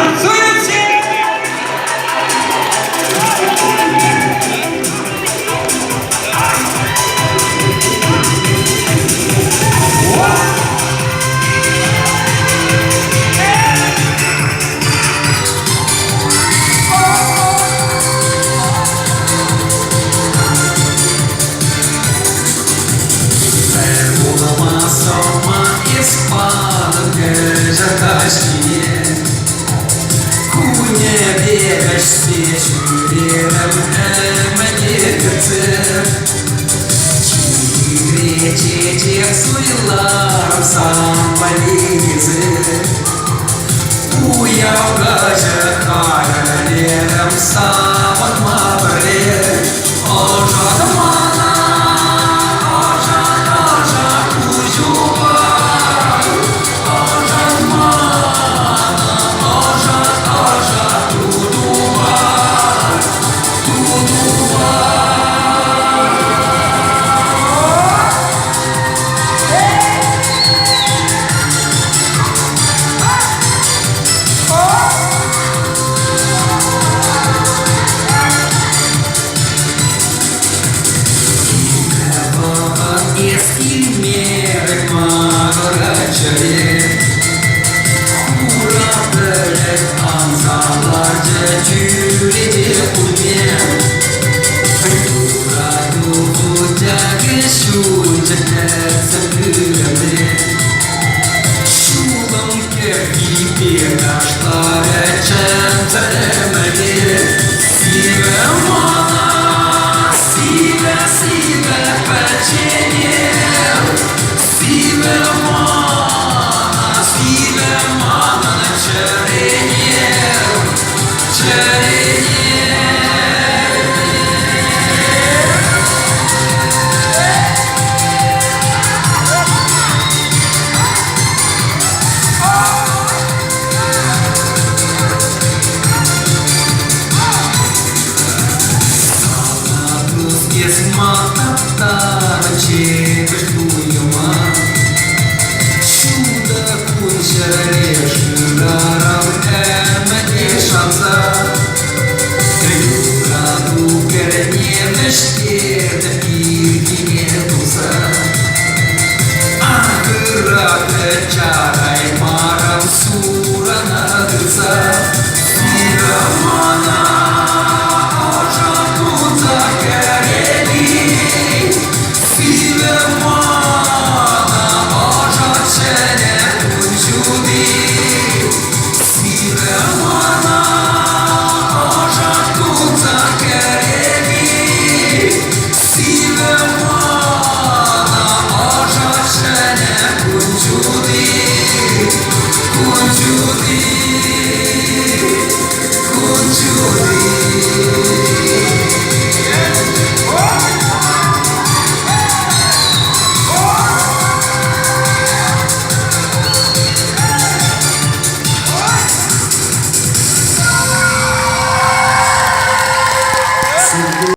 Танцуют все! Пулма сӑма эс панӑ кӗҫӗр каҫхине. Кунӗпе вӗҫсе ҫӳрерӗм ӗмӗте кӗтсе. Чире чечек суйларӑм сан валли тесе. Уяв каҫӗ хатӗрлерӗм савӑнма пӗрле. Ӑшӑт мана, ӑшӑт, ӑшӑт куҫупа. Ӑшӑт мана, ӑшӑт, ӑшӑт тутупа, тутупа. Эс килмерӗн макӑрать чӗре. Хура пӗлӗт анса ларчӗ чӳрече умне. Юрату вучахӗ ҫунчӗ тӗксӗм пӳлӗмре. Ҫулӑм кӗрхипе ташларӗ чӗмсӗр ӗмӗре. Сивӗ мана, сивӗ, сивӗ пӗччене. Сивӗ мана, сивӗ манӑн чӗрене, чӗрене. Эс ман таптарӑн ҫепӗҫ туйӑма. Ҫутӑ кун ҫӗре шырарӑм ӗмӗте шанса. Юрату кӗрне вӗҫтертӗм ирхине туса. Ахӑрать чараймарӑм сурана тытса. Сивӗ мана ӑшӑ тунса кӗрет-и? Сивӗ мана ӑшӑ ҫӗнӗ кун ҫути. Сивӗ мана.